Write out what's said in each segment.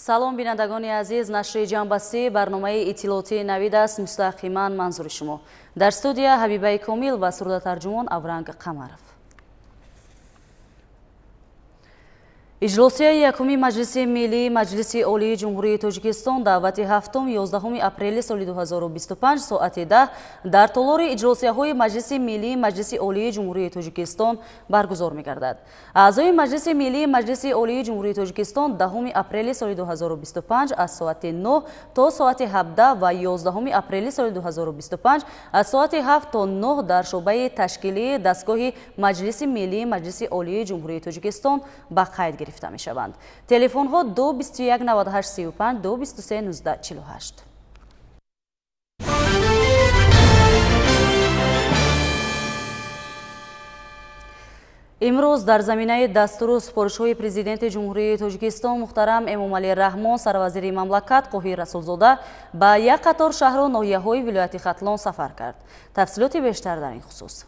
Салом, бинандагони азиз. Нашри ҷамъбастии барномаи иттилоотии Навид аст, мустақиман манзури шумо. Дар студия Ҳабибаи Комил ва сурдатарҷумон Авранг Қамаров. Иҷлосияи якуми Маҷлиси Миллии Маҷлиси Олии Ҷумҳурии Тоҷикистон даъвати 7-11 апрели соли 2025 соати 10 дар толори иҷлосияҳои Маҷлиси Миллии Маҷлиси Олии Ҷумҳурии Тоҷикистон баргузор мегардад. Аъзои Маҷлиси Миллии Маҷлиси Олии Ҷумҳурии Тоҷикистон 10 апрели соли 2025 аз соати 9 то соати 17 ва 11 апрели соли 2025 аз соати 7 то 9 дар шӯъбаи ташкилии дастгоҳи Маҷлиси Миллии Маҷлиси Олии Ҷумҳурии Тоҷикистон ба қайд гирифта мешаванд. Телефонҳо 2 21 98 35, 2 23 19 48. Имрӯз дар заминаи дастуру супоришҳои Президенти Ҷумҳурии Тоҷикистон муҳтарам Эмомалӣ Раҳмон сарвазири мамлакат Қоҳир Расулзода ба як қатор шаҳру ноҳияҳои вилояти Хатлон сафар кард. Тафсилоти бештар дар ин хусус.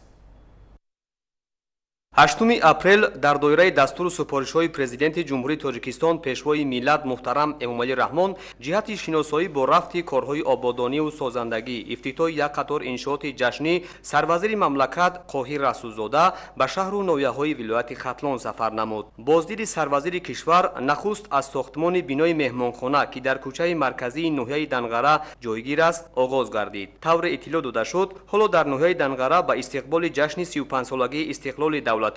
8 апрел дар доираи дастуру супоришҳои Президенти Ҷумҳурии Тоҷикистон Пешвои миллат муҳтарам Эмомалӣ Раҳмон ҷиҳати шиносоӣ бо рафти корҳои ободониву созандагӣ, ифтитоҳи як қатор иншооти ҷашнӣ сарвазири мамлакат Қоҳир Расулзода ба шаҳру ноҳияҳои вилояти Хатлон сафар намуд. Боздиди сарвазири кишвар нахуст аз сохтмони бинои меҳмонхона, ки дар кӯчаи марказии ноҳияи Данғара ҷойгир аст, оғоз гардид. Тавре иттилоъ дода шуд, ҳоло дар ноҳияи Данғара ба истиқболи ҷашни 35-солагии истиқлоли давлатӣ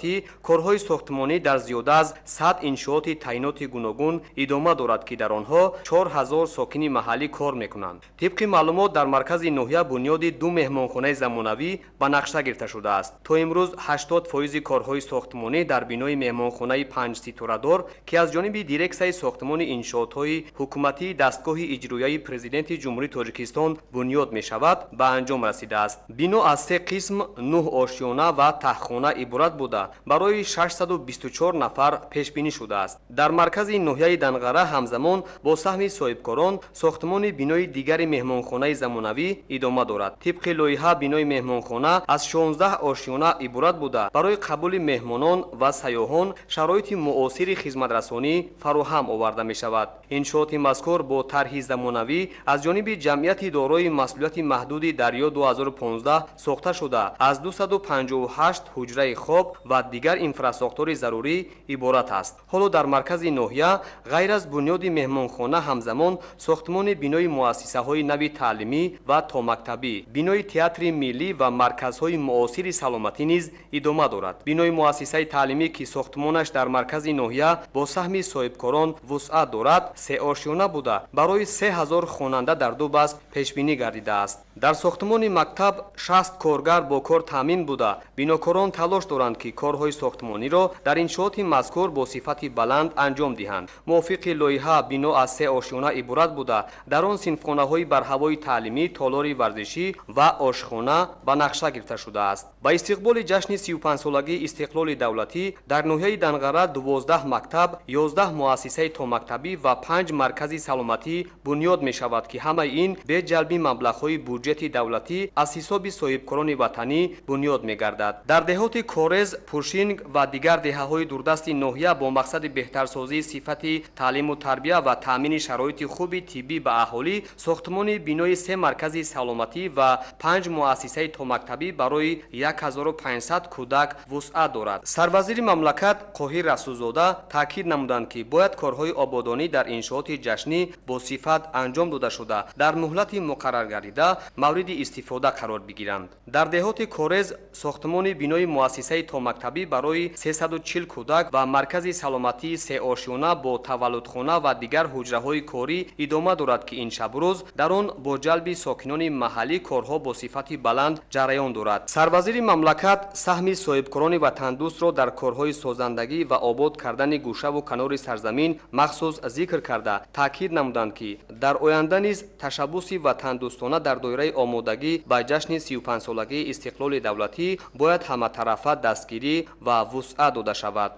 корҳои сохтмонӣ дар зиёда аз 100 иншооти таъиноти гуногун идома дорад, ки дар онҳо 4000 сокини маҳаллӣ кор мекунанд. Тибқи маълумот, дар маркази ноҳия бунёди ду меҳмонхонаи замонавӣ ба нақша гирифта шудааст. То имрӯз 80% корҳои сохтмонӣ дар бинои меҳмонхонаи панҷситорадор, ки аз ҷониби дирексияи сохтмони иншоотҳои ҳукуматии дастгоҳи иҷроияи Президенти Ҷумҳурии Тоҷикистон бунёд мешавад, ба анҷом расидааст. Бино аз се қисм, 9 ошёна ва таҳхона иборат буда, барои 624 нафар пешбинӣ шудааст. Дар маркази ноҳияи Данғара ҳамзамон бо саҳми соҳибкорон сохтмони бинои дигари меҳмонхонаи замонавӣ идома дорад. Тибқи лоиҳа, бинои меҳмонхона аз 16 ошёна иборат буда, барои қабули меҳмонон ва сайёҳон шароити муосири хизматрасонӣ фароҳам оварда мешавад. Иншооти мазкур бо тарҳи замонавӣ аз ҷониби ҷамъияти дорои масъулияти маҳдуди Дарё 2015 сохта шуда, аз 258 ҳуҷраи хоб ва дигар инфрасохтори зарурӣ иборат аст. Ҳоло дар маркази ноҳия ғайр аз бунёди меҳмонхона ҳамзамон сохтмони бинои муассисаҳои нави таълимӣ ва томактабӣ, бинои театри миллӣ ва марказҳои муосири саломатӣ низ идома дорад. Бинои муассисаи таълимӣ, ки сохтмонаш дар маркази ноҳия бо саҳми соҳибкорон вусъат дорад, сеошёна буда, барои 3000 хонанда дар ду баст пешбинӣ гардидааст. Дар сохтмони мактаб 60 коргар бо кор таъмин буда, бинокорон талош доранд, ки корҳои сохтмониро дар иншооти мазкур бо сифати баланд анҷом диҳанд. Мувофиқи лоиҳа, бино аз се ошёна иборат буда, дар он синфхонаҳои барҳавои таълимӣ, толори варзишӣ ва ошхона ба нақша гирифта шудааст. Ба истиқболи ҷашни 35-солагии истиқлоли давлатӣ дар ноҳияи Данғара 12 мактаб, 11 муассисаи томактабӣ ва 5 маркази саломатӣ бунёд мешавад, ки ҳамаи ин бе ҷалби маблағҳои буҷети давлатӣ аз ҳисоби соҳибкорони ватанӣ бунёд мегардад. Дар деҳоти Корез, Пуршинг ва дигар деҳаҳои дурдасти ноҳия бо мақсади беҳтарсозии сифати таълиму тарбия ва таъмини шароити хуби тиббӣ ба аҳолӣ сохтмони бинои се маркази саломатӣ ва 5 муассисаи томактабӣ барои 1500 кӯдак вусъат дорад. Сарвазири мамлакат Қоҳир Расулзода таъкид намуданд, ки бояд корҳои ободонӣ дар иншооти ҷашнӣ бо сифат анҷом дода шуда, дар муҳлати муқарраргардида мавриди истифода қарор бигиранд. Дар деҳоти Корез сохтмони бинои муассисаи томактабӣ барои 340 кӯдак ва маркази саломатии сеошёна бо таваллудхона ва дигар ҳуҷраҳои корӣ идома дорад, ки ин шабрӯз дар он бо ҷалби сокинони маҳаллӣ корҳо бо сифати баланд ҷараён дорад. Сарвазири мамлакат саҳми соҳибкорони ватандӯстро дар корҳои созандагӣ ва обод кардани гӯшаву канори сарзамин махсус зикр карда, таъкид намуданд, ки дар оянда низ ташаббуси ватандӯстона дар доираи омодагӣ ба ҷашни 35-солагии истиқлоли давлатӣ бояд ҳаматарафа дастгирӣ ва вусъат дода шавад.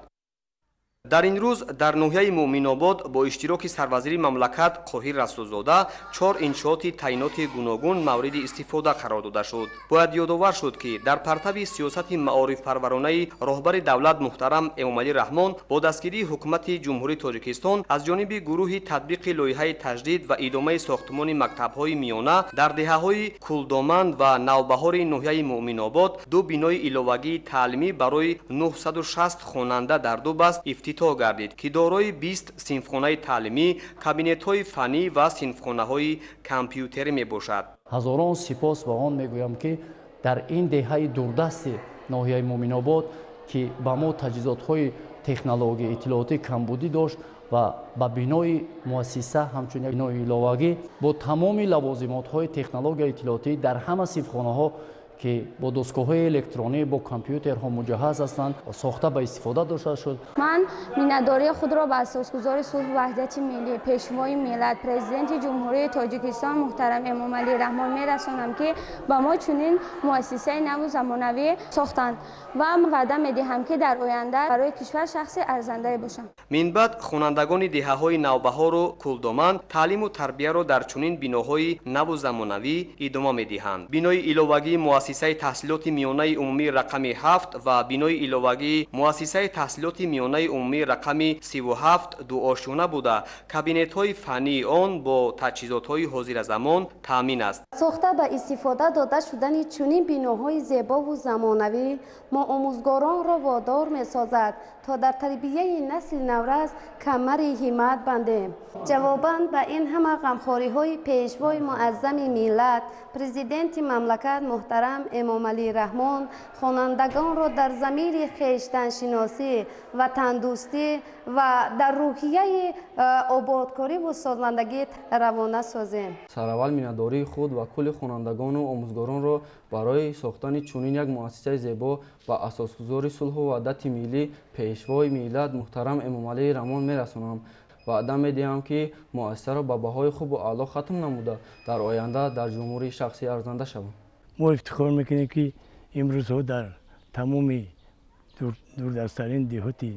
Дар ин рӯз дар ноҳияи Муъминобод бо иштироки сарвазири мамлакат Қоҳир Расулзода 4 иншооти таъиноти гуногун мавриди истифода қарор дода шуд. Бояд ёдовар шуд, ки дар партави сиёсати маорифпарваронаи роҳбари давлат муҳтарам Эмомалӣ Раҳмон бо дастгирии ҳукумати Ҷумҳурии Тоҷикистон аз ҷониби гурӯҳи татбиқи лоиҳаи таҷдид ва идомаи сохтмони мактабҳои миёна дар деҳаҳои Кулдоман ва Навбаҳори ноҳияи Муъминобод 2 бинои иловагии таълимӣ барои 960 хонанда дар 2 баст ифтитоҳ гардид, ки дорои 20 синфхонаи таълимӣ, кабинетҳои фаннӣ ва синфхонаҳои компютерӣ мебошад. Ҳазорон сипос ба он мегӯям, ки дар ин деҳаи дурдасти ноҳияи Муъминобод, ки ба мо таҷҳизотҳои технологияи иттилоотӣ камбудӣ дошт ва ба бинои муассиса ҳамчун як бинои иловагӣ бо тамоми лавозимотҳои технологияи иттилоотӣ дар ҳама синфхонаҳо, ки бо дастгоҳҳои электронӣ, бо компютерҳо муҷаҳҳаз ҳастанд, сохта ба истифода дошта шуд. Ман миннатдории худро ба асосгузори сулҳу ваҳдати миллӣ, пешвои миллат, президенти Ҷумҳурии Тоҷикистон муҳтарам Эмомалӣ Раҳмон мерасонам, ки ба мо чунин муассисаи наву замонавӣ сохтанд ва ваъда медиҳам, ки дар оянда барои кишвар шахси арзандае бошам. Минбаъд хонандагони деҳаҳои Навбаҳору Кулдоман таълиму тарбияро дар чунин биноҳои наву замонавӣ идома медиҳанд. Бинои иловагии муассисаи таҳсилоти миёнаи умумии рақами 7 ва бинои иловагии муассисаи таҳсилоти миёнаи умумии рақами 37 дуошёна буда, кабинетҳои фаннии он бо таҷҳизотҳои ҳозиразамон таъмин аст. Сохта ба истифода дода шудани чунин биноҳои зебову замонавӣ мо омӯзгоронро водор месозад, то дар тарбияи насли наврас камари ҳиммат бандем. Ҷавобан ба ин ҳама ғамхориҳои пешвои муаззами миллат, президенти мамлакат муҳтарам Эмомалӣ Раҳмон хонандагонро дар замири хештаншиносӣ, ватандӯстӣ ва дар рӯҳияи ободкориву созандагӣ равона созем. Сараввал миннатдории худ ва кулли хонандагону омӯзгоронро барои сохтани чунин як муассисаи зебо ба асосгузори сулҳу ваҳдати миллӣ, пешвои миллат муҳтарам Эмомалӣ Раҳмон мерасонам. Ваъда медиҳам, ки муассисаро ба баҳои хубу аъло хатм намуда, дар оянда дар ҷумҳурии шахсӣ арзанда шавам. Мо ифтихор мекунем, ки имрӯзҳо дар тамоми дурдасттарин деҳоти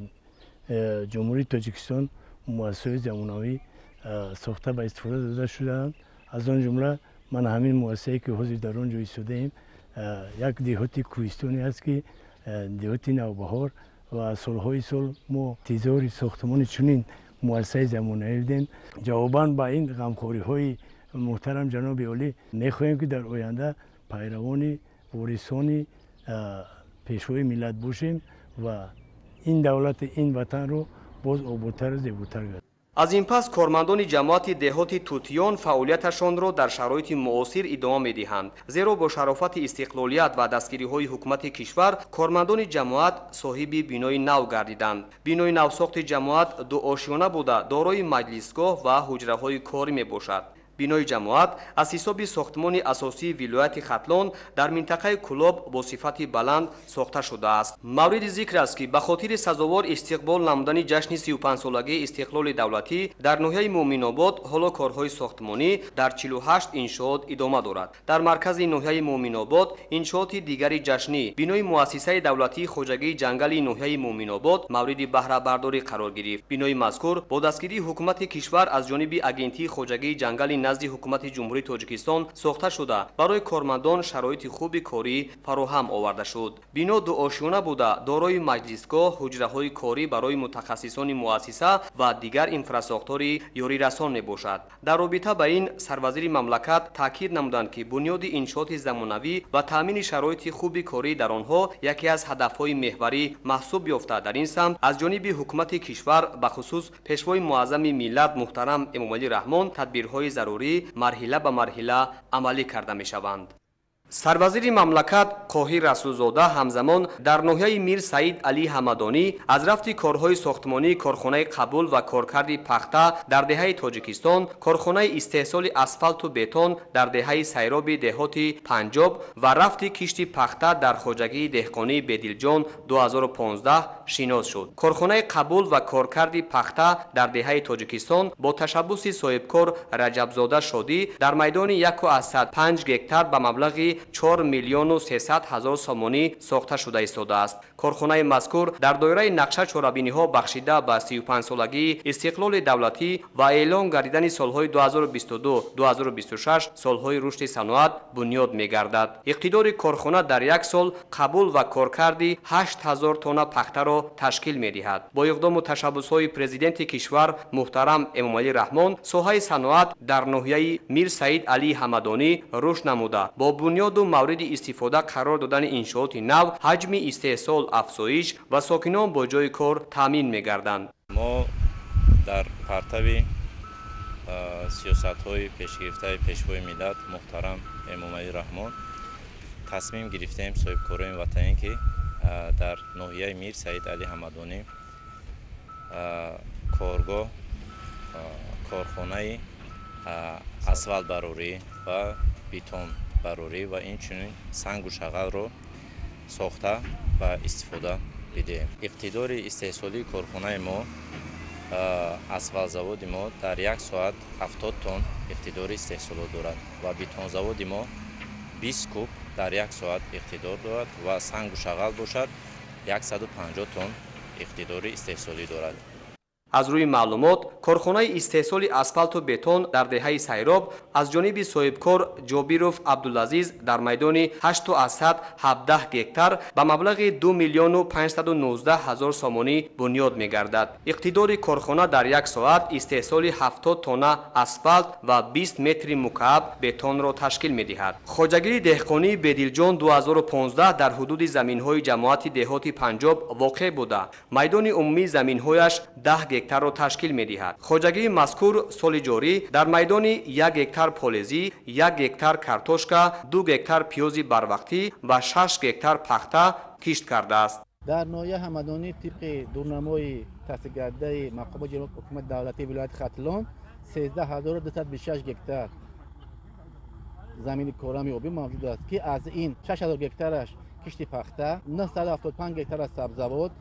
Ҷумҳурии Тоҷикистон муассисаҳои замонавӣ сохта ба истифода дода шудаанд. Аз он ҷумла ман ҳамин муассисае, ки ҳозир дар он ҷо истодаем, як деҳоти кӯҳистонӣ аст, ки деҳоти Навбаҳор, ва солҳои сол мо интизори сохтмони чунин муассисаи замонавӣ будем. Ҷавобан ба ин ғамхориҳои муҳтарам ҷаноби олӣ мехоҳем, ки дар оянда пайравони ворисони пешвои миллат бошем ва ин давлати, ин ватанро боз ободтару зеботар гардонем. Аз ин пас кормандони ҷамоати деҳоти Тутиён фаъолияташонро дар шароити муосир идома медиҳанд, зеро бо шарофати истиқлолият ва дастгириҳои ҳукумати кишвар кормандони ҷамоат соҳиби бинои нав гардиданд. Бинои навсохти ҷамоат дуошёна буда, дорои маҷлисгоҳ ва ҳуҷраҳои корӣ мебошад. Бинои ҷамоат аз ҳисоби сохтмони асосии вилояти Хатлон дар минтақаи Кулоб бо сифати баланд сохта шудааст. Мавриди зикр аст, ки ба хотири сазовор истиқбол намудани ҷашни 35-солагии истиқлоли давлатӣ дар ноҳияи Муъминобод ҳоло корҳои сохтмонӣ дар 48 иншоот идома дорад. Дар маркази ноҳияи Муъминобод иншооти дигари ҷашнӣ, бинои муассисаи давлатии хоҷагии ҷангали ноҳияи Муъминобод мавриди баҳрабардорӣ қарор гирифт. Бинои мазкур бо дастгирии ҳукумати кишвар аз ҷониби Агентии хоҷагии ҷангали назди ҳукумати Ҷумҳурии Тоҷикистон сохта шуда, барои кормандон шароити хуби корӣ фароҳам оварда шуд. Бино дуошёна буда, дорои маҷлисгоҳ, ҳуҷраҳои корӣ барои мутахассисони муассиса ва дигар инфрасохтори ёрирасон мебошад. Дар робита ба ин сарвазири мамлакат таъкид намуданд, ки бунёди иншооти замонавӣ ва таъмини шароити хуби корӣ дар онҳо яке аз ҳадафҳои меҳварӣ маҳсуб ёфта, дар ин самт аз ҷониби ҳукумати кишвар, бахусус пешвои муаззами миллат муҳтарам Эмомалӣ Раҳмон тадбирҳои зарурӣ марҳила ба марҳила амалӣ карда мешаванд. Сарвазири мамлакат Қоҳир Расулзода ҳамзамон дар ноҳияи Мир Саид Алӣ Ҳамадонӣ аз рафти корҳои сохтмонии корхонаи қабул ва коркарди пахта дар деҳаи Тоҷикистон, корхонаи истеҳсоли асфалту бетон дар деҳаи Сайроби деҳоти Панҷоб ва рафти кишти пахта дар хоҷагии деҳқонии Бедилҷон 2015 шинос шуд. Корхонаи қабул ва коркарди пахта дар деҳаи Тоҷикистон бо ташаббуси соҳибкор Раҷабзода Шодӣ дар майдони 1,5 гектар ба маблағи 4 300 000 сомонӣ сохта шуда истодааст. Корхонаи мазкур дар доираи нақша чорабиниҳо бахшида ба 35-солагии истиқлоли давлатӣ ва эълон гардидани солҳои 2022-2026 солҳои рушди саноат бунёд мегардад. Иқтидори корхона дар як сол қабул ва коркарди 8000 тонна пахтаро ташкил медиҳад. Бо иқдому ташаббусҳои президенти кишвар муҳтарам Эмомалӣ Раҳмон соҳаи саноат дар ноҳияи Мир Саид Алии Ҳамадонӣ рушд намуда, бо бунёду мавриди истифода қарор додани иншооти нав ҳаҷми истеҳсол афзоиш ва сокинон бо ҷойи кор таъмин мегарданд. Мо дар партави сиёсатҳои пешгирифтаи Пешвои миллат муҳтарам Эмомалӣ Раҳмон тасмим гирифтем соҳибкорони ватанӣ, ки дар ноҳияи Мир Саид Алӣ Ҳамадонӣ коргоҳ, корхонаи асфалтбарорӣ ва бетонбарорӣ ва инчунин сангу шағалро сохта ва истифода бидиҳем. Иқтидори истеҳсолии корхонаи мо, асфалтзаводи мо дар як соат 70 тонн иқтидори истеҳсолот дорад ва бетонзаводи мо 20 куб дар як соат иқтидор дорад ва сангу шағал бошад 150 тонн иқтидори истеҳсолӣ дорад. Аз рӯи маълумот, корхонаи истеҳсоли асфалту бетон дар деҳаи Сайроб аз ҷониби соҳибкор Ҷобиров Абдулазиз дар майдони 8,17 гектар ба маблағи 2 519 000 сомонӣ бунёд мегардад. Иқтидори корхона дар як соат истеҳсоли 70 тонна асфалт ва 20 метри мукааб бетонро ташкил медиҳад. Хоҷагии деҳқонии Бедилҷон 2015 дар ҳудуди заминҳои ҷамоати деҳоти Панҷоб воқеъ буда, майдони умумии заминҳояш 10 гектарро ташкил медиҳад. Хоҷагии мазкур соли ҷорӣ дар майдони 1 гектар полезӣ, 1 гектар картошка, 2 гектар пиёзи барвақтӣ ва 6 гектар пахта кишт кардааст. Дар ноҳияи Ҳамадонӣ тибқи дурнамои тасдиқгардидаи мақомоти ҳукумати давлатии вилояти Хатлон 13226 гектар замини корами обӣ мавҷуд аст, ки аз ин 6000 гектараш кишти пахта, 975 гектараш сабзавот,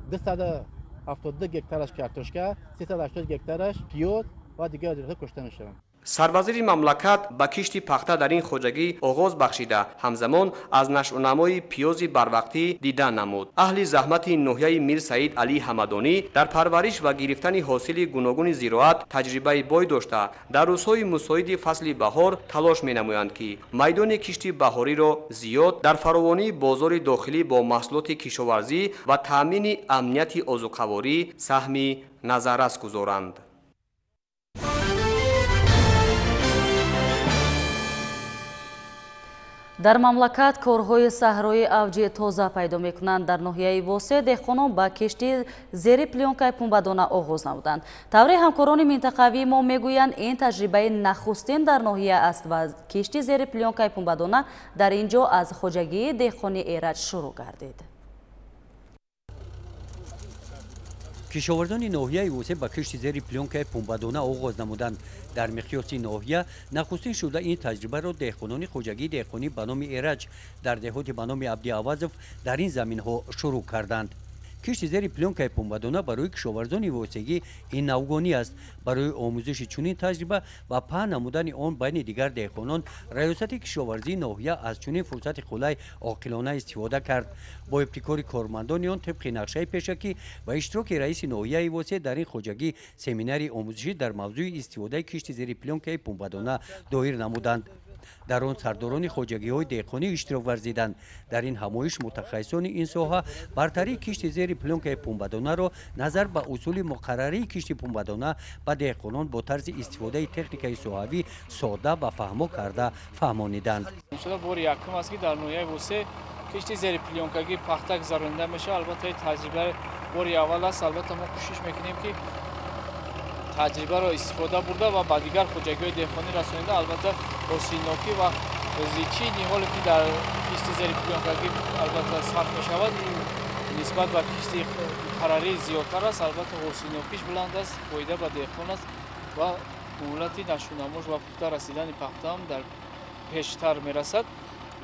272 гектараш картошка, 380 гектараш пиёз ва дигар зироатҳо кошта мешаванд. Сарвазири мамлакат ба кишти пахта дар ин хоҷагӣ оғоз бахшида, ҳамзамон аз нашъунамои пиёзи барвақтӣ дида намуд. Аҳли заҳмати ноҳияи Мир Саид Алии Ҳамадонӣ дар парвариш ва гирифтани ҳосили гуногуни зироат таҷрибаи бой дошта, дар рӯзҳои мусоиди фасли баҳор талош менамоянд, ки майдони кишти баҳориро зиёд дар фаровонии бозори дохилӣ бо маҳсулоти кишоварзӣ ва таъмини амнияти озуқаворӣ саҳми назаррас гузоранд. Дар мамлакат корҳои саҳрои авҷи тоза пайдо мекунанд. Дар ноҳияи Восе деҳқонон ба кишти зери плёнкаи пунбадона оғоз намуданд. Тавре ҳамкорони минтақавии мо мегӯянд, ин таҷрибаи нахустин дар ноҳия аст ва кишти зери плёнкаи пунбадона дар ин ҷо аз хоҷагии деҳқони Эраҷ шурӯъ гардид. Кишоварзони ноҳияи Восе ба кишти зери плёнкаи пунбадона оғоз намуданд. Дар миқёси ноҳия нахустин шуда ин таҷрибаро деҳқонони хоҷагии деҳқонӣ ба номи Эраҷ дар деҳоти ба номи Абдиавазов дар ин заминҳо шурӯъ карданд. Кишти зери плёнкаи пунбадона барои кишоварзони восегӣ ин навгонӣ аст. Барои омӯзиши чунин таҷриба ва паҳн намудани он байни дигар деҳқонон раёсати кишоварзии ноҳия аз чунин фурсати қулай оқилона истифода кард. Бо ибтикори кормандони он тибқи нақшаи пешакӣ ва иштироки раиси ноҳияи Восе дар ин хоҷагӣ семинари омӯзишӣ дар мавзӯи истифодаи кишти зери плёнкаи пунбадона доир намуданд. Дар он сардорони хоҷагиҳои деҳқонӣ иштирок варзиданд. Дар ин ҳамоиш мутахассисони ин соҳа бартарии кишти зери плёнкаи пунбадонаро назар ба усули муқаррарии кишти пунбадона ба деҳқонон бо тарзи истифодаи техникаи соҳавӣ сода ва фаҳмо карда фаҳмониданд. Бори якум аст, ки дар ноҳияи Восе кишти зери плёнкагӣ пахта гузаронида мешавад. Албатта ин таҷриба бори аввал аст. Албатта мо кӯшиш мекунем, ки таҷрибаро истифода бурда ва ба дигар хоҷагиҳои деҳқонӣ расонида, албатта ҳосилнокӣ ва зичии ниҳоле, ки дар кишти зери плёнкагӣ албатта сарф мешавад, нисбат ба кишти муқаррарӣ зиёдтар аст. Албатта ҳосилнокиш баланд аст, фоида ба деҳқон аст ва муҳлати нашъунамош ва пухта расидани пахтаам дар пештар мерасад.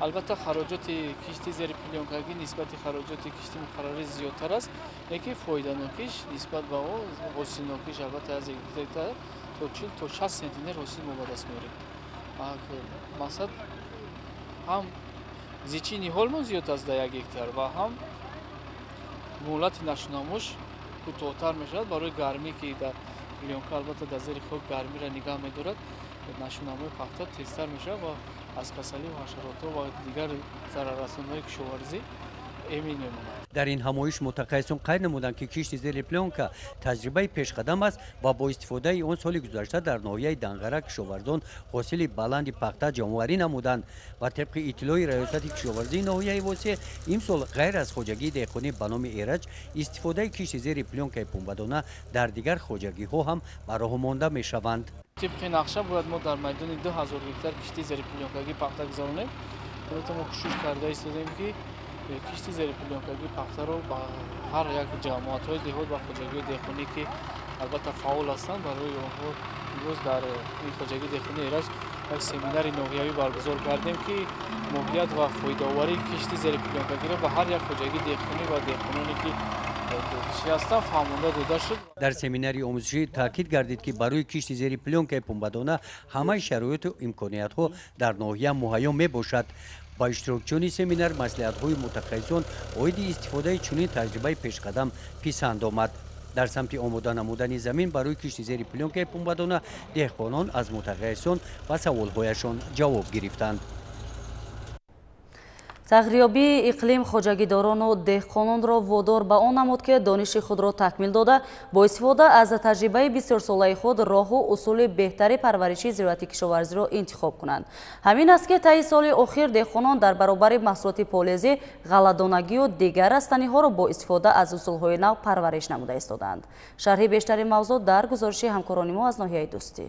Албатта хароҷоти кишти зери плёнкагӣ нисбати хароҷоти кишти муқаррарӣ зиёдтар аст, лекин фоиданокиш нисбат ба о ҳосилнокиш албатта аз гектар то 40 то 60 сентнер ҳосил мо ба даст меорем. Мақсад ҳам зичии ниҳолмон зиёд аст дар як гектар ва ҳам Муҳлати нашунамош кӯтоҳтар мешавад барои гармӣ, ки дар плёнка албатта дар зери хок гармиро нигаҳ медорад, нашунамои пахта тезтар мешавад ва аз касалию ҳашаротҳо ва дигар зараррасонҳои кишоварзӣ эмин мемонад. Дар ин ҳамоиш мутахассисон қайд намуданд, ки кишти зери плёнка таҷрибаи пешқадам аст ва бо истифодаи он соли гузашта дар ноҳияи Данғара кишоварзон ҳосили баланди пахта ҷамъоварӣ намуданд ва тибқи иттилои раёсати кишоварзии ноҳияи Восеъ имсол ғайр аз хоҷагии деҳқонӣ ба номи Эраҷ истифодаи кишти зери плёнкаи пунбадона дар дигар хоҷагиҳо ҳам ба роҳ монда мешаванд. Тибқи нақша бояд мо дар майдони 2000 гектар кишти зери плёнкагӣ пахта гузаронем. Албатта мо кӯшиш карда истодаем, ки кишти зери плёнкагии пахтаро ба ҳар як ҷамоатҳои деҳот ва хоҷагиҳои деҳқонӣ, ки албатта фаъол ҳастанд, барои онҳо имрӯз дар ин хоҷагии деҳқонии Эраҷ як семинари ноҳиявӣ баргузор кардем, ки моҳият ва фоидаоварии кишти зери плёнкагиро ба ҳар як хоҷагии деҳқонӣ ва деҳқононе, ки ҳастанд, фаҳмонда дода шуд. Дар семинари омӯзишӣ таъкид гардид, ки барои кишти зери плёнкаи пунбадона ҳамаи шароиту имкониятҳо дар ноҳия муҳайё мебошад. Ба иштирокчиёни семинар маслиҳатҳои мутахассисон оиди истифодаи чунин таҷрибаи пешқадам писанд омад. Дар самти омода намудани замин барои кишти зери плёнкаи пунбадона деҳқонон аз мутахассисон ба саволҳояшон ҷавоб гирифтанд. Тағйирёбии иқлим хоҷагидорону деҳқононро водор ба он намуд, ки дониши худро такмил дода, бо истифода аз таҷрибаи бисёрсолаи худ роҳу усули беҳтари парвариши зироати кишоварзиро интихоб кунанд. Ҳамин аст, ки таи соли охир деҳқонон дар баробари маҳсулоти полезӣ, ғалладонагию дигар растаниҳоро бо истифода аз усулҳои нав парвариш намуда истодаанд. Шарҳи бештари мавзӯъ дар гузориши ҳамкорони мо аз ноҳияи Дӯстӣ.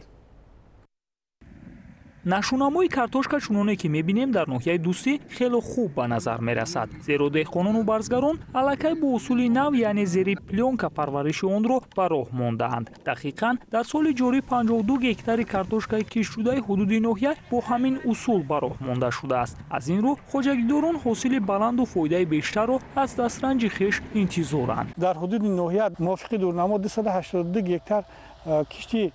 Нашунамои картошка чуноне ки мебинем дар ноҳияи Дӯстӣ хело хуб ба назар мерасад, зеро деҳқонону барзгарон аллакай бо усули нав, яъне зери плёнка парвариши онро ба роҳ мондаанд. Дақиқан дар соли ҷорӣ 52 гектари картошкаи киштшудаи ҳудуди ноҳия бо ҳамин усул ба роҳ монда шудааст. Аз ин рӯ хоҷагидорон ҳосили баланду фоидаи бештарро аз дастранҷи хеш интизоранд. Дар ҳудуди ноҳия мувофиқи дурнамо 282 гектар кишти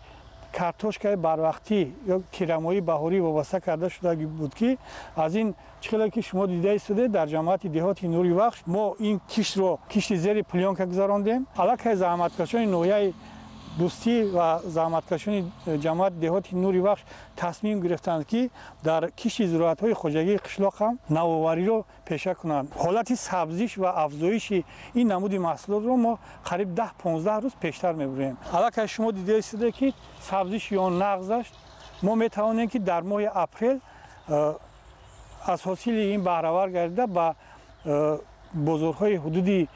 картошкаи барвақтӣ ё тирамоии баҳорӣ вобаста карда шуда буд, ки аз ин чӣ хеле ки шумо дида истодаед, дар ҷамоати деҳоти Нури Вахш мо ин киштро кишти зери плёнка гузарондем. Аллакай заҳматкашони ноҳияи Дӯстӣ ва заҳматкашони ҷамоати деҳоти Нури Вахш тасмим гирифтанд, ки дар кишти зироатҳои хоҷагии қишлоқ ҳам навовариро пеша кунанд. Ҳолати сабзиш ва афзоиши ин намуди маҳсулотро мо қариб 10-15 рӯз пештар мебурем. Аллакай шумо дида истодаед, ки сабзиши он нағз аст. Мо метавонем, ки дар моҳи апрел аз ҳосили ин баҳравар гардида ба бозорҳои ҳудуди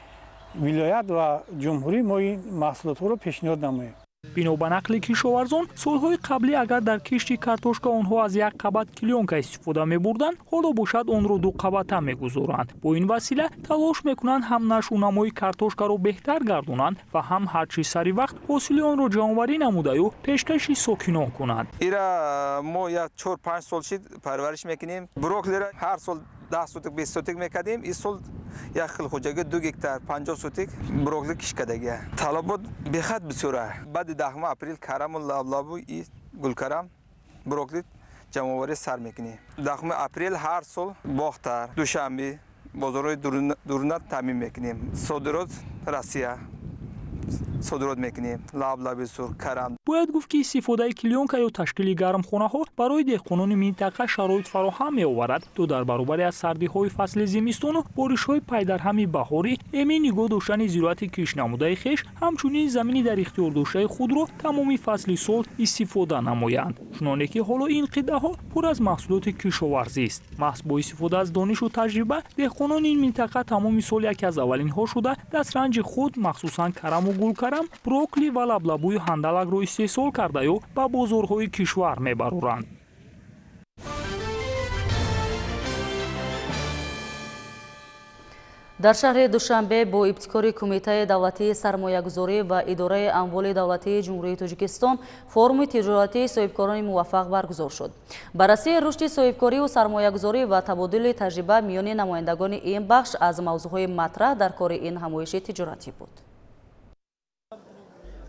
вилоят ва ҷумҳурӣ мо ин маҳсулотҳоро пешниҳод намоем. Бино ба нақли кишоварзон, солҳои қаблӣ агар дар кишти картошка онҳо аз як қабат клёнка истифода мебурданд, ҳоло бошад онро ду қабата мегузоранд. Бо ин васила талош мекунанд ҳам нашъунамои картошкаро беҳтар гардонанд ва ҳам ҳарчи сари вақт ҳосили онро ҷамъоварӣ намудаю пешкаши сокинон кунанд. Ира мо як 4-5 сол шид парвариш мекунем. Брокколиро ҳар сол 10 сотик 20 сотик мекардем. Ин сол як хел хоҷагӣ 2 гектар 50 сотик брокколи кишт кардагия. Талабот бехад бисёра. Баъди 10 апрел караму лаблабу и гулкарам брокколи ҷамъоварӣ сар мекунем. 10 апрел ҳар сол Бохтар, Душанбе бозорҳои дурна таъмин мекунем. Содирот Россия содирот мекунем, лаблаби сурх, карам. Бояд гуфт, ки истифодаи клёнка ё ташкили гармхонаҳо барои деҳқонони минтақа шароит фароҳам меоварад, то дар баробари аз сардиҳои фасли зимистону боришҳои пайдарҳами баҳорӣ эмин нигоҳ доштани зироати киштнамудаи хеш, ҳамчунин замини дар ихтиёр доштаи худро тамоми фасли сол истифода намоянд. Чуноне ки ҳоло ин қитъаҳо пур аз маҳсулоти кишоварзист. Маҳз бо истифода аз донишу таҷриба деҳқонони ин минтақа тамоми сол яке аз аввалинҳо шуда дастранҷи худ, махсусан караму гулкарам, брокколи ва лаблабуи ҳандалакро истеҳсол кардаю ба бозорҳои кишвар мебароранд. Дар шаҳри Душанбе бо ибтикори Кумитаи давлатии сармоягузорӣ ва Идораи амволи давлатии Ҷумҳурии Тоҷикистон форуми тиҷоратии соҳибкорони муваффақ баргузор шуд. Баррасии рушди соҳибкорию сармоягузорӣ ва табодули таҷриба миёни намояндагони ин бахш аз мавзӯъҳои матраҳ дар кори ин ҳамоиши тиҷоратӣ буд.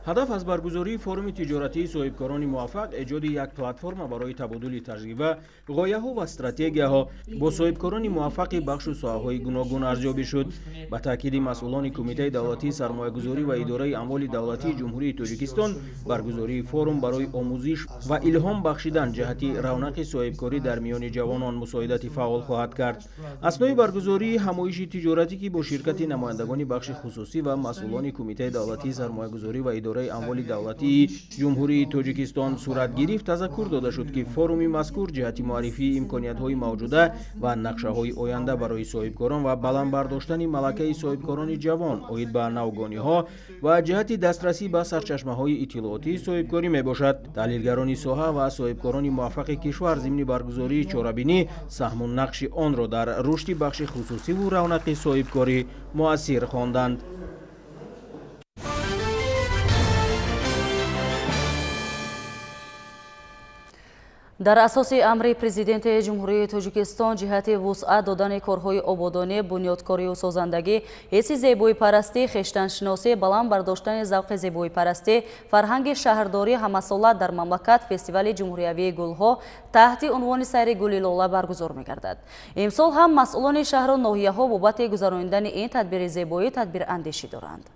Ҳадаф аз баргузории форуми тиҷоратии соҳибкорони муваффақ эҷоди як платформа барои табодули таҷриба, ғояҳо ва стратегияҳо бо соҳибкорони муваффақи бахшу соҳаҳои гуногун арзёбӣ шуд. Ба таъкиди масъулони Кумитаи давлатии сармоягузорӣ ва идораи амволи давлатии Ҷумҳурии Тоҷикистон, баргузории форум барои омӯзиш ва илҳом бахшидан ҷиҳати равнақи соҳибкорӣ дар миёни ҷавонон мусоидати фаъол хоҳад кард. Аснои баргузории ҳамоиши тиҷоратӣ, ки бо ширкати намояндагони бахши хусусӣ ва масъулони Кумитаи давлатии сармоягузорӣ ва идораи амволи давлатии Ҷумҳурии Тоҷикистон сурат гирифт, тазаккур дода шуд, ки форуми мазкур ҷиҳати муаррифии имкониятҳои мавҷуда ва нақшаҳои оянда барои соҳибкорон ва баланд бардоштани малакаи соҳибкорони ҷавон оид ба навгониҳо ва ҷиҳати дастрасӣ ба сарчашмаҳои иттилоотии соҳибкорӣ мебошад. Таҳлилгарони соҳа ва соҳибкорони муваффақи кишвар зимни баргузории чорабинӣ саҳму нақши онро дар рушди бахши хусусиву равнақи соҳибкорӣ муассир хонданд. Дар асоси амри Президенти Ҷумҳурии Тоҷикистон ҷиҳати вусъат додани корҳои ободонӣ, бунёдкорию созандагӣ, ҳисси зебоипарастӣ, хештаншиносӣ, баланд бардоштани завқи зебоипарастӣ, фарҳанги шаҳрдорӣ ҳамасола дар мамлакат фестивали ҷумҳуриявии гулҳо таҳти унвони сайри гули лола баргузор мегардад. Имсол ҳам масъулони шаҳру ноҳияҳо бобати гузаронидани ин тадбири зебоӣ тадбирандешӣ доранд.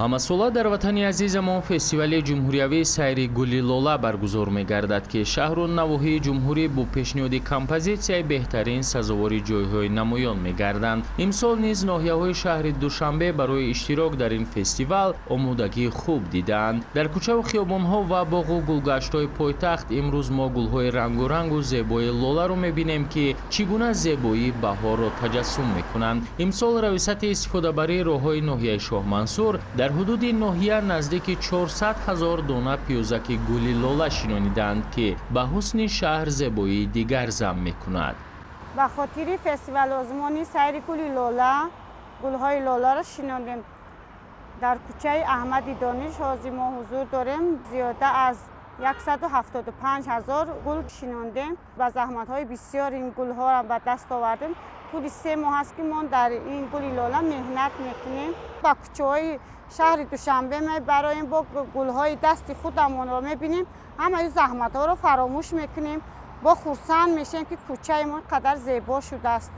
Ҳамасола дар ватани азизамон фестивали ҷумҳуриявии сайри гули лола баргузор мегардад, ки шаҳру навоҳии ҷумҳурӣ бо пешниҳоди композитсияи беҳтарин сазовори ҷойҳои намоён мегарданд. Имсол низ ноҳияҳои шаҳри Душанбе барои иштирок дар ин фестивал омодагии хуб дидаанд. Дар кӯчаву хиёбонҳо ва боғу гулгаштҳои пойтахт имрӯз мо гулҳои рангорангу зебои лоларо мебинем, ки чӣ гуна зебоии баҳорро таҷассум мекунанд. Имсол раёсати истифодабарии роҳҳои ноҳияи Шоҳмансур дар ҳудуди ноҳия наздики 400 000 дона пиёзаки гули лола шинонидаанд, ки ба ҳусни шаҳр зебоии дигар зам мекунад. Ба хотири фестивал озмони сайри гули лола гулҳои лоларо шинондем. Дар кӯчаи Аҳмади Дониш ҳозир мо ҳузур дорем. Зиёда аз 175 000 гул шинондем. Ба заҳматҳои бисёр ин гулҳоро ба даст овардем. Тӯли 3 моҳ аст, ки мо дар ин гули лола меҳнат мекунем. Ба кӯчаҳои шаҳри Душанбе мебароем, бо гулҳои дасти худамонро мебинем, ҳамаи заҳматҳоро фаромӯш мекунем, бо хурсанд мешавем, ки кӯчаи мо қадар зебо шудааст.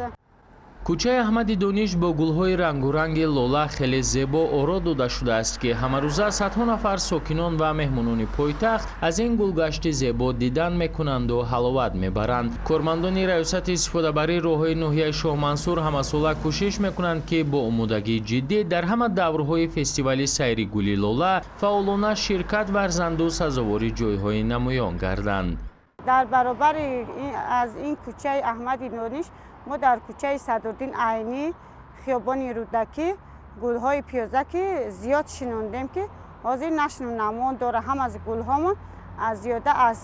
Кӯчаи Аҳмади Дониш бо гулҳои рангуранги лола хеле зебо оро дода шудааст, ки ҳамарӯза садҳо нафар сокинон ва меҳмонони пойтахт аз ин гулгашти зебо дидан мекунанду ҳаловат мебаранд. Кормандони раёсати истифодабарии роҳҳои ноҳияи Шоҳмансур ҳамасола кӯшиш мекунанд, ки бо омодагии ҷиддӣ дар ҳама даврҳои фестивали сайри гули лола фаъолона ширкат варзанду сазовори ҷойҳои намоён гарданд. Дар баробари аз ин кӯчаи Аҳмади Дониш мо дар кӯчаи Садриддин Айнӣ, хиёбони Рӯдакӣ гулҳои пиёзаки зиёд шинондем, ки ҳозир нашну намон дора. Ҳам аз гулҳомон аз зиёда аз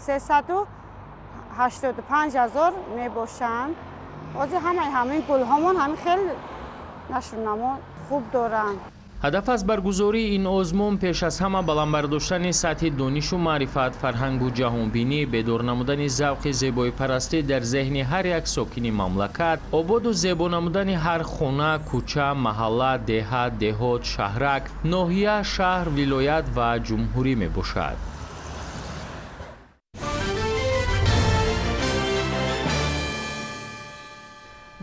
385 000 мебошанд. Ҳозир ҳамаи ҳамин гулҳомон ҳамин хел нашну намон хуб доранд. Ҳадаф аз баргузории ин озмун пеш аз ҳама баланд бардоштани сатҳи донишу маърифат, фарҳангу ҷаҳонбинӣ, бедор намудани завқи зебоипарастӣ дар зеҳни ҳар як сокини мамлакат, ободу зебо намудани ҳар хона, кӯча, маҳалла, деҳа, деҳот, шаҳрак, ноҳия, шаҳр, вилоят ва ҷумҳурӣ мебошад.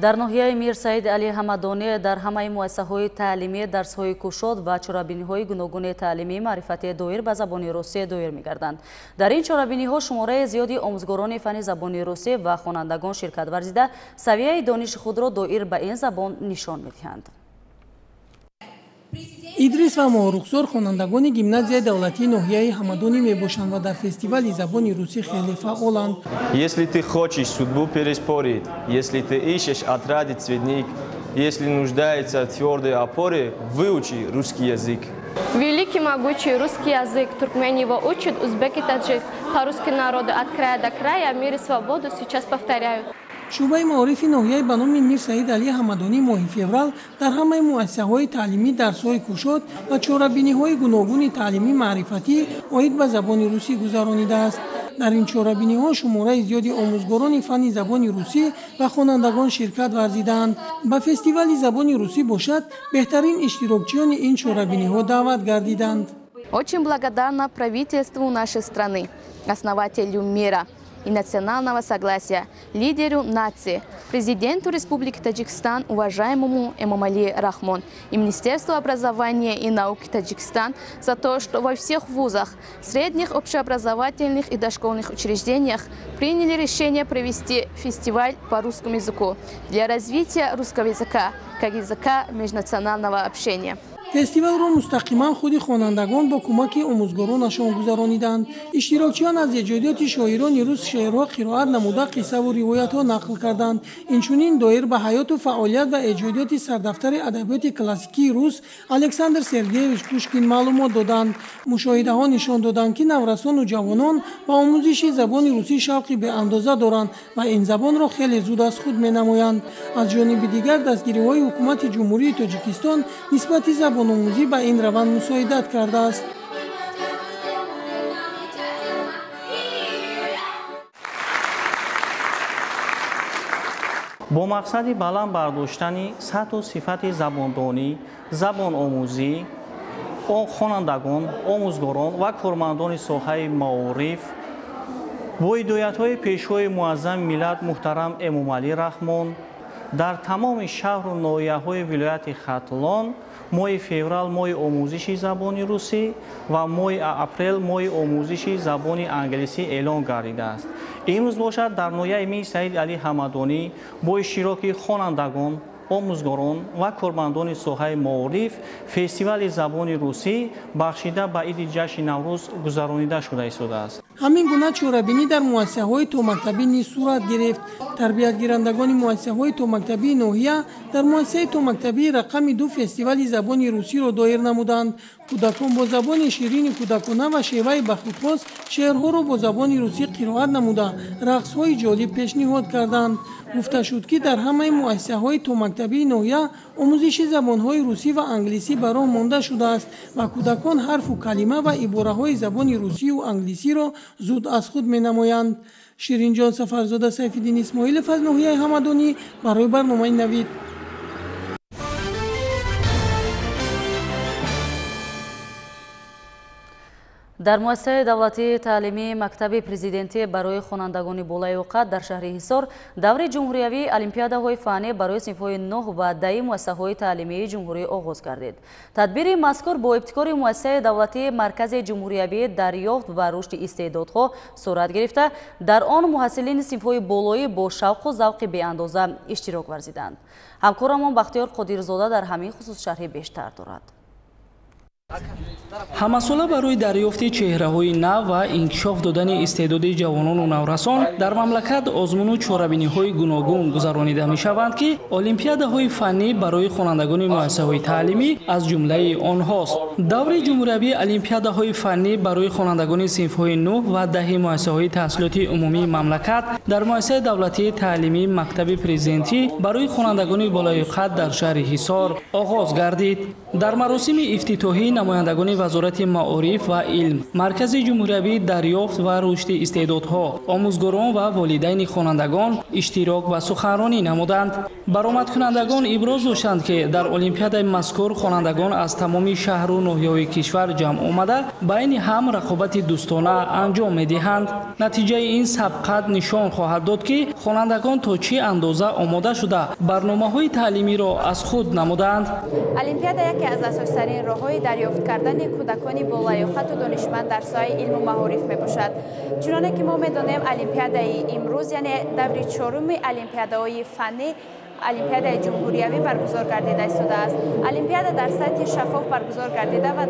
Дар ноҳияи Мир Саид Али Ҳамадонӣ дар ҳамаи муассисаҳои таълимӣ дарсҳои кушод ва чорабиниҳои гуногуни таълимӣ маърифатӣ доир ба забони русӣ доир мегарданд. Дар ин чорабиниҳо шумораи зиёди омӯзгорони фанни забони русӣ ва хонандагон ширкат варзида савияи дониши худро доир ба ин забон нишон медиҳанд. Идрис ва Моҳрухсор хонандагони гимназияи давлатии ноҳияи Ҳамадонӣ мебошанд ва дар фестивали забони русӣ хеле фаъоланд. Если ты хочешь судьбу переспорить, если ты ищешь отрадить цветник, если нуждается в твердой опоре, выучи русский язык. Великий могучий русский язык, туркмени его учат, узбеки, таджик. По-русски народы от края до края, мир и свободу сейчас повторяют. Шӯъбаи маорифи ноҳияи ба номи Мир Саид Али Ҳамадонӣ моҳи феврал дар ҳамаи муассисаҳои таълимӣ дарсҳои кушод ва чорабиниҳои гуногуни таълимӣ маърифатӣ оид ба забони русӣ гузаронидааст. Дар ин чорабиниҳо шумораи зиёди омӯзгорони фанни забони русӣ ва хонандагон ширкат варзиданд. Ба фестивали забони русӣ бошад, беҳтарин иштирокчиёни ин чорабиниҳо даъват гардиданд. Очень благодарна правительству нашей страны, основателю мира и национального согласия, лидеру нации, президенту Республики Таджикистан, уважаемому Эмомали Рахмон, и Министерству образования и науки Таджикистан за то, что во всех вузах, средних общеобразовательных и дошкольных учреждениях приняли решение провести фестиваль по русскому языку для развития русского языка как языка межнационального общения. Фестивалро мустақиман худи хонандагон бо кӯмаки омӯзгоронашон гузарониданд. Иштирокчиён аз эҷодиёти шоирони рус шеърҳо қироат намуда, қиссаву ривоятҳо нақл карданд. Инчунин доир ба ҳаёту фаъолият ва эҷодиёти сардафтари адабиёти классикии рус Александр Сергеевич Пушкин маълумот доданд. Мушоҳидаҳо нишон доданд, ки наврасону ҷавонон ба омӯзиши забони русӣ шавқи беандоза доранд ва ин забонро хеле зуд аз худ менамоянд. Аз ҷониби дигар, дастгириҳои ҳукумати Ҷумҳурии Тоҷикистон нисбати забономӯзӣ ба ин раванд мусоидат кардааст. Бо мақсади баланд бардоштани сатҳу сифати забондонӣ, забономӯзӣ, хонандагон, омӯзгорон ва кормандони соҳаи маориф бо ҳидоятҳои Пешвои Муаззами миллат муҳтарам Эмомалӣ Раҳмон дар тамоми шаҳру ноҳияҳои вилояти Хатлон моҳи феврал моҳи омӯзиши забони русӣ ва моҳи апрел моҳи омӯзиши забони англисӣ эълон гардидааст. Имрӯз бошад, дар ноҳияи Мир Саид Алӣ Ҳамадонӣ бо иштироки хонандагон, омӯзгорон ва кормандони соҳаи маориф фестивали забони русӣ бахшида ба иди ҷашни Наврӯз гузаронида шуда истодааст. Ҳамин гуна чорабинӣ дар муассисаҳои томактабӣ низ сурат гирифт. Тарбиятгирандагони муассисаҳои томактабии ноҳия дар муассисаи томактабии рақами 2 фестивали забони русиро доир намуданд. Кӯдакон бо забони ширини кӯдакона ва шеваи ба худхос шеърҳоро бо забони русӣ қироат намуда, рақсҳои ҷолиб пешниҳод карданд. Гуфта шуд, ки дар ҳамаи муассисаҳои томактабии ноҳия омӯзиши забонҳои русӣ ва англисӣ ба роҳ монда шудааст ва кӯдакон ҳарфу калима ва ибораҳои забони русию англисиро зуд аз худ менамоянд. Ширинҷон Сафарзода, Сайфиддин Исмоилов аз ноҳияи Ҳамадонӣ барои барномаи Навид. Дар муассисаи давлатии таълимии мактаби президентӣ барои хонандагони болаёқат дар шаҳри Ҳисор даври ҷумҳуриявии олимпиадаҳои фаннӣ барои синфҳои 9 ва 10 муассисаҳои таълимии ҷумҳурӣ оғоз гардид. Тадбири мазкур бо ибтикори муассисаи давлатии Маркази ҷумҳуриявии дарёфт ва рушди истеъдодҳо сурат гирифта, дар он муҳассилини синфҳои болоӣ бо шавқу завқи беандоза иштирок варзиданд. Ҳамкорамон Бахтиёр Қодирзода дар ҳамин хусус шарҳи бештар дорад. Ҳамасола барои дарёфти чеҳраҳои нав ва инкишоф додани истеъдоди ҷавонону наврасон дар мамлакат озмуну чорабиниҳои гуногун гузаронида мешаванд, ки олимпиадаҳои фаннӣ барои хонандагони муассисаҳои таълимӣ аз ҷумлаи онҳост. Даври ҷумҳуриявии олимпиадаҳои фаннӣ барои хонандагони синфҳои 9 ва 10 муассисаҳои таҳсилоти умумии мамлакат дар муассисаи давлатии таълимии мактаби президентӣ барои хонандагони болаёқат дар шаҳри Ҳисор оғоз гардид. Дар маросими ифтитоҳӣ намояндагони Вазорати маориф ва илм, Маркази ҷумҳуриявии дарёфт ва рушди истеъдодҳо, омӯзгорон ва волидайни хонандагон иштирок ва суханронӣ намуданд. Баромадкунандагон иброз доштанд, ки дар олимпиадаи мазкур хонандагон аз тамоми шаҳру ноҳияҳои кишвар ҷамъ омада, байни ҳам рақобати дӯстона анҷом медиҳанд. Натиҷаи ин сабқат нишон хоҳад дод, ки хонандагон то чӣ андоза омода шуда барномаҳои таълимиро аз худ намуданд. Олимпиада яке аз асоситарин роҳҳои дарёфт кардани кӯдакони болаёқату донишманд дар соҳаи илму маориф мебошад. Чуноне ки мо медонем, олимпиадаи имрӯз, яъне даври чоруми олимпиадаҳои фаннӣ, олимпиадаи ҷумҳуриявӣ баргузор гардида истодааст. Олимпиада дар сатҳи шаффоф баргузор гардида ва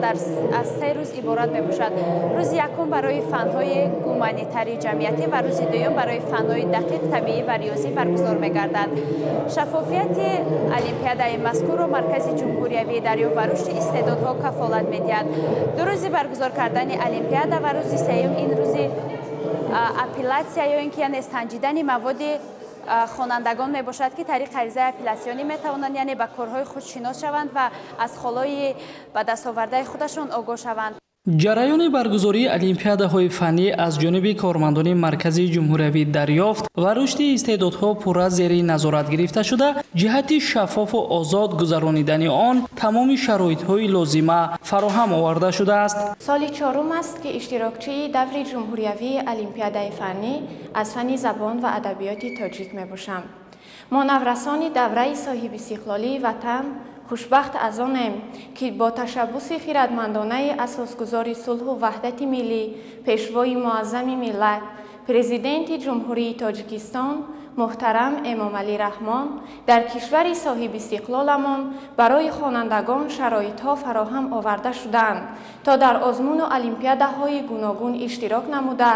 аз 3 рӯз иборат мебошад. Рӯзи якум барои фанҳои гуманитарии ҷамъиятӣ ва рӯзи дуюм барои фанҳои дақиқ, табиӣ ва риёзӣ баргузор мегардад. Шаффофияти олимпиадаи мазкурро Маркази ҷумҳуриявии дарёфт ва рушди истеъдодҳо кафолат медиҳад. 2 рӯзи баргузор кардани олимпиада ва рӯзи сеюм ин рӯзи апеллятсия ё ин ки яъне санҷидани маводи хонандагон мебошад, ки тариқи аризаи апеллятсионӣ метавонанд, яъне ба корҳои худ шинос шаванд ва аз холҳои ба дастовардаи худашон огоҳ шаванд. Ҷараёни баргузории олимпиадаҳои фаннӣ аз ҷониби кормандони Маркази ҷумҳуриявии дарёфт ва рушди истеъдодҳо пурра зери назорат гирифта шуда, ҷиҳати шаффофу озод гузаронидани он тамоми шароитҳои лозима фароҳам оварда шудааст. Соли чорум аст, ки иштирокчии даври ҷумҳуриявии олимпиадаи фаннӣ аз фанни забон ва адабиёти тоҷик мебошам. Мо наврасони давраи соҳибистиқлолии ватан хушбахт аз онем, ки бо ташаббуси хирадмандонаи асосгузори сулҳу ваҳдати миллӣ, пешвои муаззами миллат, Президенти Ҷумҳурии Тоҷикистон муҳтарам Эмомалӣ Раҳмон дар кишвари соҳибистиқлоламон барои хонандагон шароитҳо фароҳам оварда шудаанд, то дар озмуну олимпиадаҳои гуногун иштирок намуда,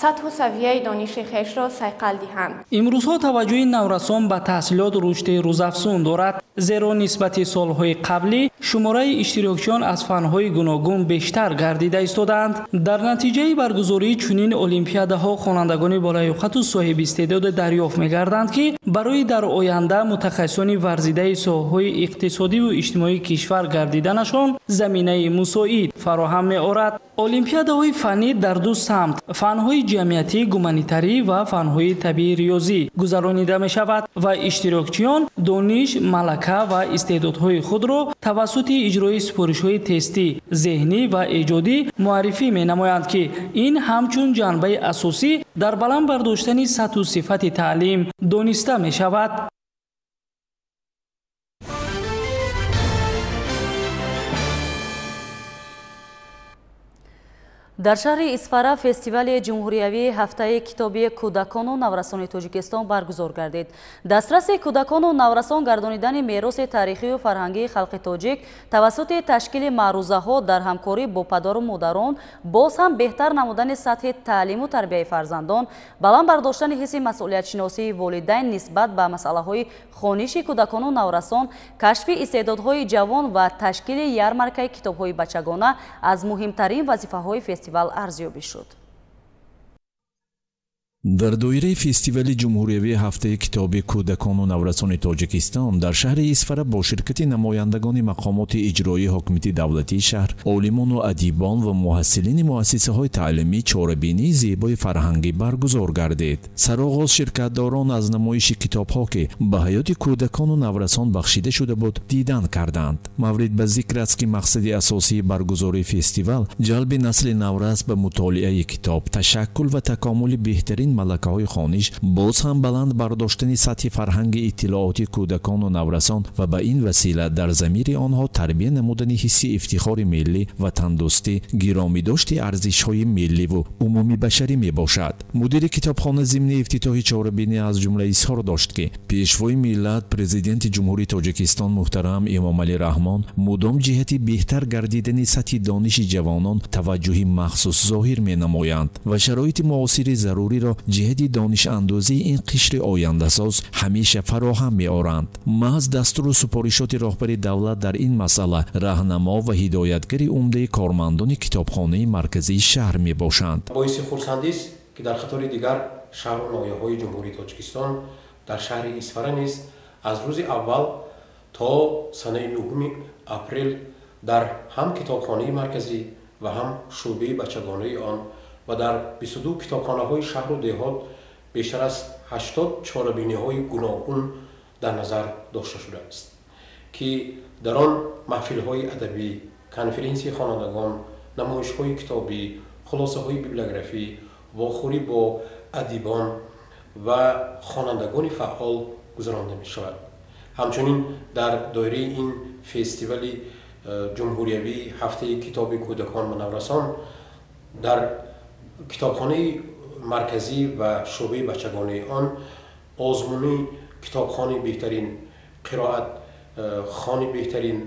сатҳу савияи дониши хешро сайқал диҳанд. Имрӯзҳо таваҷҷӯҳи наврасон ба таҳсилот рушди рӯзафзун дорад, зеро нисбати солҳои қаблӣ шумораи иштирокчиён аз фанҳои гуногун бештар гардида истодаанд. Дар натиҷаи баргузории чунин олимпиадаҳо хонандагони болаёқату соҳибистеъдод дарёфт мегарданд, ки барои дар оянда мутахассисони варзидаи соҳаҳои иқтисодиву иҷтимоии кишвар гардиданашон заминаи мусоид фароҳам меорад. Олимпиадаҳои фаннӣ дар ду самт фанҳои ҷамъиятӣ, гуманитарӣ ва фанҳои табиӣ риёзӣ гузаронида мешавад ва иштирокчиён дониш, малака ва истеъдодҳои худро тавассути иҷрои супоришҳои тестӣ, зеҳнӣ ва эҷодӣ муаррифӣ менамоянд, ки ин ҳамчун ҷанбаи асосӣ дар баланд бардоштани сатҳу сифати таълим дониста мешавад. Дар шаҳри Исфара фестивали ҷумҳуриявии ҳафтаи китоби кӯдакону наврасони Тоҷикистон баргузор гардид. Дастраси кӯдакону наврасон гардонидани мероси таърихию фарҳангии халқи тоҷик тавассути ташкили маърузаҳо дар ҳамкорӣ бо падару модарон, боз ҳам беҳтар намудани сатҳи таълиму тарбияи фарзандон, баланд бардоштани ҳисси масъулиятшиносии волидайн нисбат ба масъалаҳои хониши кӯдакону наврасон, кашфи истеъдодҳои ҷавон ва ташкили ярмаркаи китобҳои бачагона аз муҳимтарин вазифаҳои фестивал арзёбӣ шуд. Дар доираи фестивали ҷумҳуриявии ҳафтаи китоби кӯдакону наврасони Тоҷикистон дар шаҳри Исфара бо ширкати намояндагони мақомоти иҷроии ҳокимияти давлатии шаҳр, олимону адибон ва муҳассилини муассисаҳои таълимӣ чорабинии зебои фарҳангӣ баргузор гардид. Сароғоз ширкатдорон аз намоиши китобҳо, ки ба ҳаёти кӯдакону наврасон бахшида шуда буд, дидан карданд. Маврид ба зикр аст, ки мақсади асосии баргузории фестивал ҷалби насли наврас ба мутолиаи китоб, ташаккул ва такомули беҳтарин малакаҳои хониш, боз ҳам баланд бардоштани сатҳи фарҳанги иттилооти кӯдакону наврасон ва ба ин васила дар замири онҳо тарбия намудани ҳисси ифтихори миллӣ, ватандӯстӣ, гиромидошти арзишҳои милливу умумибашарӣ мебошад. Мудири китобхона зимни ифтитоҳи чорабинӣ аз ҷумла изҳор дошт, ки пешвои миллат, Президенти Ҷумҳурии Тоҷикистон муҳтарам Эмомалӣ Раҳмон мудом ҷиҳати беҳтар гардидани сатҳи дониши ҷавонон таваҷҷӯҳи махсус зоҳир менамоянд ва шароити муосири заруриро ҷиҳати донишандозии ин қишри ояндасоз ҳамеша фароҳам меоранд. Маҳз дастуру супоришоти роҳбари давлат дар ин масъала раҳнамо ва ҳидоятгари умдаи кормандони китобхонаи марказии шаҳр мебошанд. Боиси хурсандист, ки дар қатори дигар шаҳру ноҳияҳои Ҷумҳурии Тоҷикистон дар шаҳри Исфара низ аз рӯзи аввал то санаи 9 апрел дар ҳам китобхонаи марказӣ ва ҳам шӯъбаи бачагонаи он ва дар 22 китобхонаҳои шаҳру деҳот бештар аз 80 чорабиниҳои гуногун дар назар дошта шудааст, ки дар он маҳфилҳои адабӣ, конференсияи хонандагон, намоишҳои китобӣ, хулосаҳои библиографӣ, вохӯрӣ бо адибон ва хонандагони фаъол гузаронда мешавад. Ҳамчунин дар доираи ин фестивали ҷумҳуриявии ҳафтаи китоби кӯдакон ва наврасон дар китобхонаи марказӣ ва шӯъбаи бачагонаи он озмуни китобхони беҳтарин, қироат хони беҳтарин,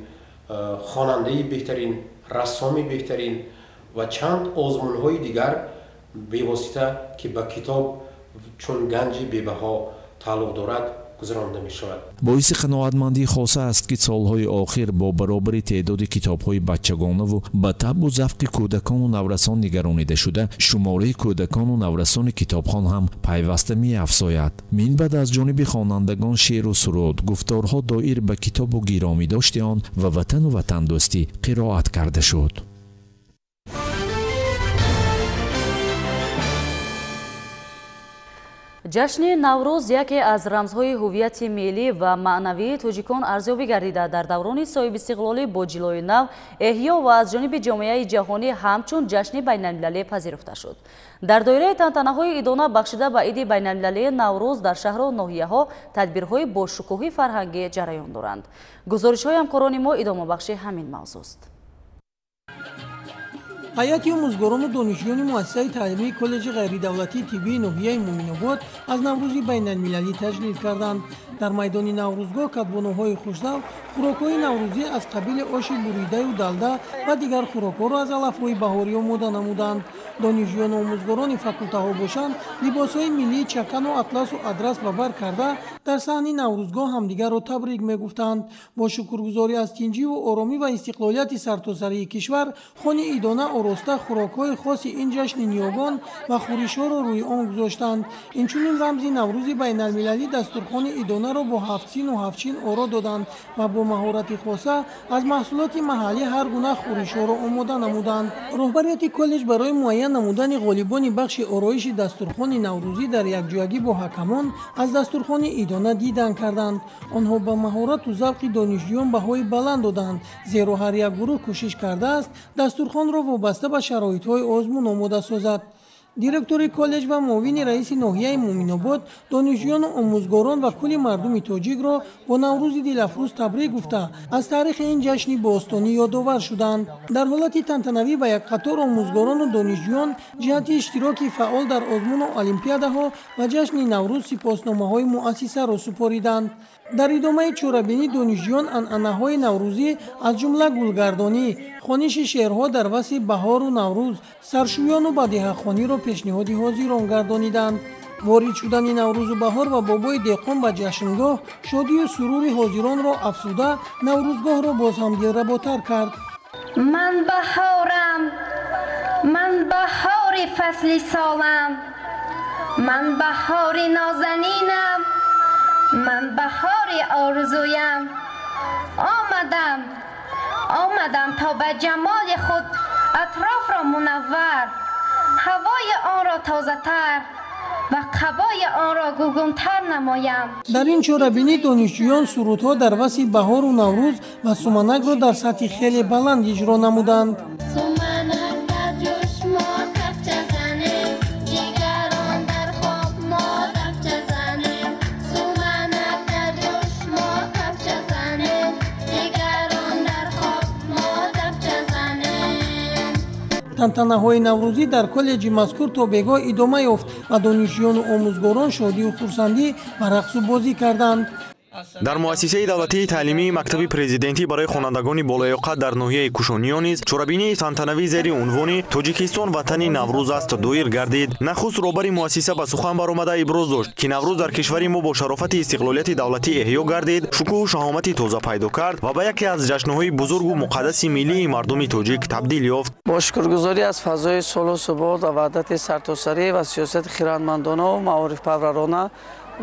хонандаи беҳтарин, рассоми беҳтарин ва чанд озмунҳои дигар бевосита, ки ба китоб чун ганҷи бебаҳо тааллуқ дорад, гузаронда мешавад. Боиси қаноатмандии хоса аст, ки солҳои охир бо баробари теъдоди китобҳои бачагонаву ба табъу завқи кӯдакону наврасон нигаронида шуда, шумораи кӯдакону наврасони китобхон ҳам пайваста меафзояд. Минбаъд аз ҷониби хонандагон шеъру суруд, гуфторҳо доир ба китобу гиромидошти он ва ватану ватандӯстӣ қироат карда шуд. Ҷашни Наврӯз яке аз рамзҳои ҳуввияти миллӣ ва маънавии тоҷикон арзёбӣ гардида, дар даврони соҳибистиқлолӣ бо ҷилои нав эҳё ва аз ҷониби ҷомеаи ҷаҳонӣ ҳамчун ҷашни байналмилалӣ пазируфта шуд. Дар доираи тантанаҳои идона бахшида ба иди байналмилалии Наврӯз дар шаҳру ноҳияҳо тадбирҳои бошукӯҳи фарҳангӣ ҷараён доранд. Гузоришҳои ҳамкорони мо идомабахши ҳамин мавзӯст. Ҳайати омӯзгорону донишҷӯёни муассисаи таълимии коллеҷи ғайридавлатии тиббии ноҳияи Муъминобод аз Наврӯзи байналмилалӣ таҷлил карданд. Дар майдони Наврӯзгоҳ кадбонуҳои хушзавқ хӯрокҳои наврӯзӣ аз қабили оши буридаю далда ва дигар хӯрокҳоро аз алафҳои баҳорӣ омода намуданд. Донишҷӯёну омӯзгорони факултаҳо бошанд, либосҳои миллии чакану атласу адрас ба бар карда дар саҳни Наврӯзгоҳ ҳамдигарро табрик мегуфтанд. Бо шукргузорӣ аз тинҷиву оромӣ ва истиқлолияти сартосарии кишвар, хони идона ороста хӯрокҳои хоси ин ҷашни ниёгон ва хӯришҳоро рӯи он гузоштанд. Инчунин рамзи Наврӯзи байналмилалӣ дастурхони идонаро бо ҳафтсину ҳафтчин оро доданд ва бо маҳорати хоса аз маҳсулоти маҳаллӣ ҳар гуна хӯришҳоро омода намуданд. Роҳбарияти коллеҷ барои муайян намудани ғолибони бахши ороиши дастурхони наврӯзӣ дар якҷоягӣ бо ҳакамон аз дастурхони идона дидан карданд. Онҳо ба маҳорату завқи донишҷӯён баҳои баланд доданд, зеро ҳар як гурӯҳ кӯшиш кардааст дастурхонро вобаста ба шароитҳои озмун омода созад. Директори коллеҷ ва муовини раиси ноҳияи Муъминобод донишҷӯёну омӯзгорон ва кулли мардуми тоҷикро бо Наврӯзи дилафрӯз табрик гуфта, аз таърихи ин ҷашни бостонӣ ёдовар шуданд. Дар ҳолати тантанавӣ ба як қатор омӯзгорону донишҷӯён ҷиҳати иштироки фаъол дар озмуну олимпиадаҳо ва ҷашни Наврӯз сипосномаҳои муассисаро супориданд. Дар идомаи чорабинӣ донишҷӯён анъанаҳои наврӯзӣ аз ҷумла гулгардонӣ, хониши шеърҳо дар васфи баҳору Наврӯз, саршӯёну бадиҳахониро пешниҳоди ҳозирон гардониданд. Ворид шудани Наврӯзу баҳор ва бобои деҳқон ба ҷашнгоҳ шодию сурури ҳозиронро афзуда, Наврӯзгоҳро боз ҳам дилработар кард. Ман баҳорам, ман баҳори фасли солам, ман баҳори нозанинам, ман баҳори орзуям. Омадам, омадам то ба ҷамоли худ атрофро мунаввар, ҳавои онро тозатар ва қабои онро гугунтар намоям. Дар ин чорабинӣ донишҷӯён сурудҳо дар васфи баҳору Наврӯз ва суманакро дар сатҳи хеле баланд иҷро намуданд. Тантанаҳои наврӯзӣ дар коллеҷи мазкур то бегоҳ идома ёфт ва донишҷӯёну омӯзгорон шодию хурсандӣ ва рақсу бозӣ карданд. Дар муассисаи давлатии таълимии мактаби президентӣ барои хонандагони болаёқат дар ноҳияи Кушониё низ чорабинии тантанавӣ зери унвони «Тоҷикистон ватани Наврӯз аст» доир гардид. Нахуст роҳбари муассиса ба сухан баромада иброз дошт, ки Наврӯз дар кишвари мо бо шарофати истиқлолияти давлатӣ эҳё гардид, шукӯҳу шаҳомати тоза пайдо кард ва ба яке аз ҷашнҳои бузургу муқаддаси миллии мардуми тоҷик табдил ёфт. Бо шукргузорӣ аз фазои сулҳу субот ва ваҳдати сартосарӣ ва сиёсати хирадмандонаву маорифпарварона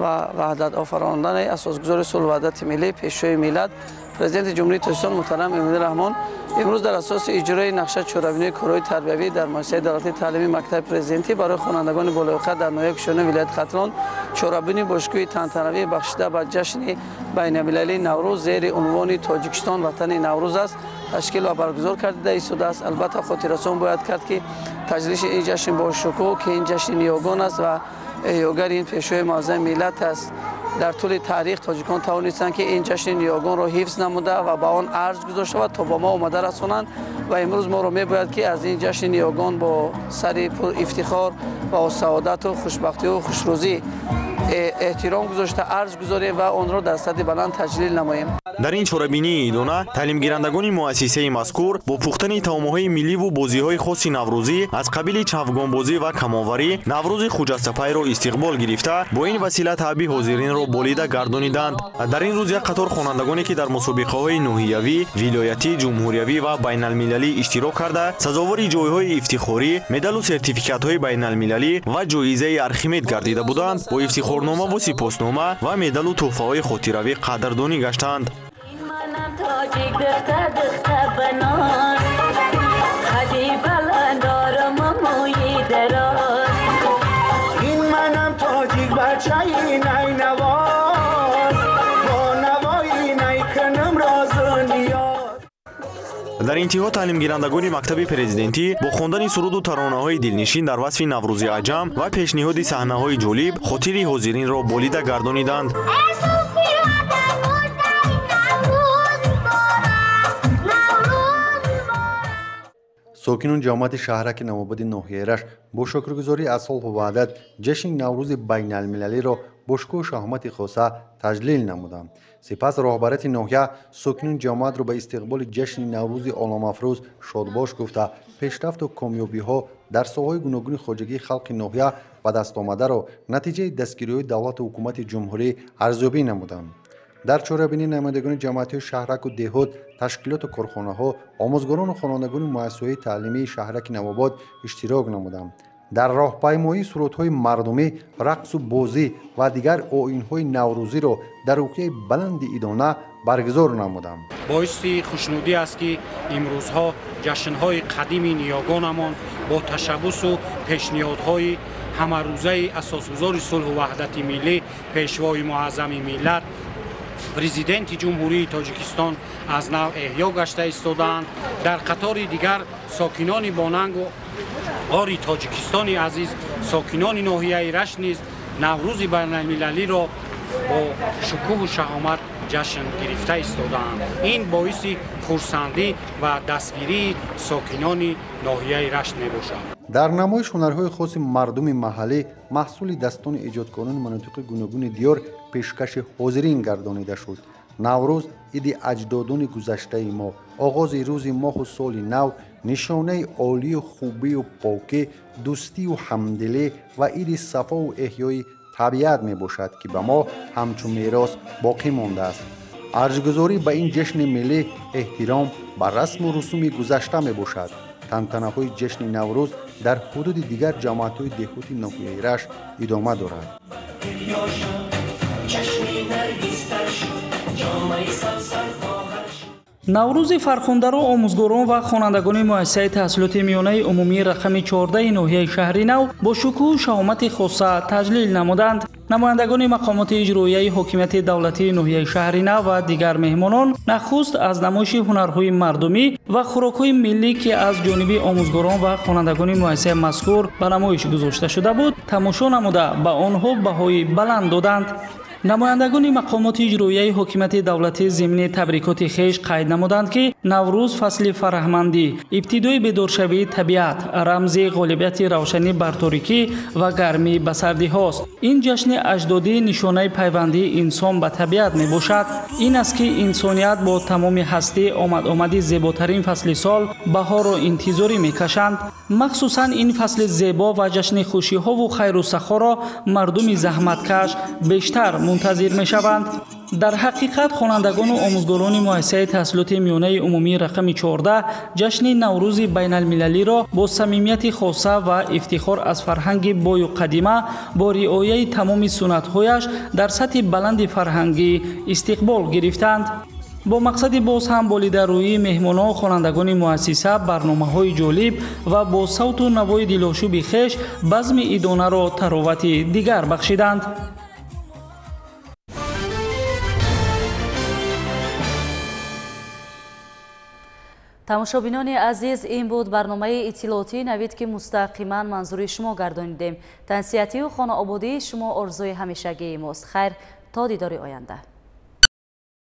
ва ваҳдатофарондани асосгузори сулҳу ваҳдати миллӣ, пешвои миллат, президенти Ҷумҳурии Тоҷикистон муҳтарам Эмомалӣ Раҳмон, имрӯз дар асоси иҷрои нақша чорабинии корҳои тарбиявӣ дар муассисаи давлатии таълимии мактаби президентӣ барои хонандагони болаёқат дар ноҳияи Кушониё вилояти Хатлон чорабинии бошукӯҳи тантанавӣ бахшида ба ҷашни байналмилалии Наврӯз зери унвони «Тоҷикистон ватани Наврӯз аст» ташкил ва баргузор кардида истодааст. Албатта, хотиррасон бояд кард, ки таҷлиши ин ҷашни бошукӯҳ, ки ин ҷашни ниёгон аст ва эҳёгари ин пешвои муаззами миллат аст, дар тӯли таърих тоҷикон тавонистанд, ки ин ҷашни ниёгонро ҳифз намуда ва ба он арҷ гузошта ва то ба мо омада расонанд ва имрӯз моро мебояд, ки аз ин ҷашни ниёгон бо сари пур ифтихор ва саодату хушбахтию хушрӯзӣ эҳтиром гузошта арҷ гузорем ва онро дар сатҳи баланд таҷлил намоем. Дар ин чорабинии идона таълимгирандагони муассисаи мазкур бо пухтани таомҳои милливу бозиҳои хоси наврӯзӣ аз қабили чавгонбозӣ ва камонварӣ Наврӯзи хуҷастапайро истиқбол гирифта, бо ин васила таъби ҳозиринро болида гардониданд. Дар ин рӯз як қатор хонандагоне, ки дар мусобиқаҳои ноҳиявӣ, вилоятӣ, ҷумҳуриявӣ ва байналмилалӣ иштирок карда, сазовори ҷойҳои ифтихорӣ, медалу сертификатҳои байналмилалӣ ва ҷоизаи Архимед гардида буданд, бо ифтихорномаву сипоснома ва медалу тӯҳфаҳои хотиравӣ қадрдонӣ гаштанд. Тоҷик духта духта банон, қади баланд дорам, мӯи дароз. Ин манам тоҷик. Дар интиҳо таълимгирандагони мактаби президентӣ бо хондани суруду таронаҳои дилнишин дар васфи Наврӯзи аҷам ва пешниҳоди саҳнаҳои ҷолиб хотири ҳозиринро болида гардониданд. Сокинон ҷамоати шаҳраки Навободи ноҳияи Рашт бо шукргузорӣ аз сулҳу ваҳдат ҷашни Наврӯзи байналмилалиро бо шукӯҳу шаҳомати хоса таҷлил намуданд. Сипас роҳбарияти ноҳия сокинон ҷамоатро ба истиқболи ҷашни Наврӯзи оламафрӯз шодбош гуфта, пешрафту комёбиҳо дар соҳаҳои гуногуни хоҷагии халқи ноҳия ба даст омадаро натиҷаи дастгириҳои давлату ҳукумати ҷумҳурӣ арзёбӣ намуданд. Дар чорабинӣ намояндагони ҷамоатҳои шаҳраку деҳот, ташкилоту корхонаҳо, омӯзгорону хонандагони муассисаҳои таълимии шаҳраки Навобод иштирок намуданд. Дар роҳпаймоӣ сурудҳои мардумӣ, рақсу бозӣ ва дигар оинҳои наврӯзиро дар рӯҳияи баланди идона баргузор намуданд. Боиси хушнудӣ аст, ки имрӯзҳо ҷашнҳои қадими ниёгонамон бо ташаббусу пешниҳодҳои ҳамарӯзаи асосгузори сулҳу ваҳдати миллӣ, пешвои муаззами миллат, президенти Ҷумҳурии Тоҷикистон аз нав эҳё гашта истодаанд. Дар қатори дигар сокинони бонангу ори Тоҷикистони азиз, сокинони ноҳияи Рашт низ Наврӯзи байналмилалиро бо шукӯҳу шаҳомат ҷашн гирифта истодаанд. Ин боиси хурсандӣ ва дастгирии сокинони ноҳияи Рашт мебошад. Дар намоиш ҳунарҳои хоси мардуми маҳаллӣ, маҳсули дастони эҷодкорони манотиқи гуногуни диёр пешкаши ҳозирин гардонида шуд. Наврӯз иди аҷдодони гузаштаи мо, оғози рӯзи моҳу соли нав, нишонаи олию хубию покӣ, дӯстию ҳамдилӣ ва иди сафову эҳёи табиат мебошад, ки ба мо ҳамчун мерос боқӣ мондааст. Арҷгузорӣ ба ин ҷашни миллӣ эҳтиром ба расму русуми гузашта мебошад. Тантанаҳои ҷашни Наврӯз дар ҳудуди дигар ҷамоатҳои деҳоти ноҳияи Рашт идома дорад. Наврӯзи фархундаро омӯзгорон ва хонандагони муассисаи таҳсилоти миёнаи умумии рақами 14 ноҳияи шаҳри нав бо шукӯҳу шаҳомати хоса таҷлил намуданд. Намояндагони мақомоти иҷроияи ҳокимияти давлатии ноҳияи шаҳри нав ва дигар меҳмонон нахуст аз намоиши ҳунарҳои мардумӣ ва хӯрокҳои миллӣ, ки аз ҷониби омӯзгорон ва хонандагони муассисаи мазкур ба намоиш гузошта шуда буд, тамошо намуда ба онҳо баҳои баланд доданд. Намояндагони мақомоти иҷроияи ҳокимияти давлатӣ зимни табрикоти хеш қайд намуданд, ки Наврӯз фасли фараҳмандӣ, ибтидои бедоршавии табиат, рамзи ғолибияти равшанӣ бар торикӣ ва гармӣ ба сардиҳост. Ин ҷашни аҷдодӣ нишонаи пайвандии инсон ба табиат мебошад. Ин аст, ки инсоният бо тамоми ҳастӣ омад-омади зеботарин фасли сол баҳорро интизорӣ мекашанд. Махсусан ин фасли зебо ва ҷашни хушиҳову хайру сахоро мардуми заҳматкаш бештар мунтазир мешаванд. Дар ҳақиқат хонандагону омӯзгорони муассисаи таҳсилоти миёнаи умумии рақами 14 ҷашни Наврӯзи байналмилалиро бо самимияти хоса ва ифтихор аз фарҳанги бою қадима бо риояи тамоми суннатҳояш дар сатҳи баланди фарҳангӣ истиқбол гирифтанд. Бо мақсади боз ҳам болидарӯии меҳмонон, хонандагони муассиса барномаҳои ҷолиб ва бо савту навои дилошӯби хеш базми идонаро таровати дигар бахшиданд. Тамошобинони азиз, ин буд барномаи иттилоотии Навид, ки мустақиман манзури шумо гардонидем. Тансиҳатию хонаободии шумо орзуи ҳамешагии мост. Хайр, то дидори оянда.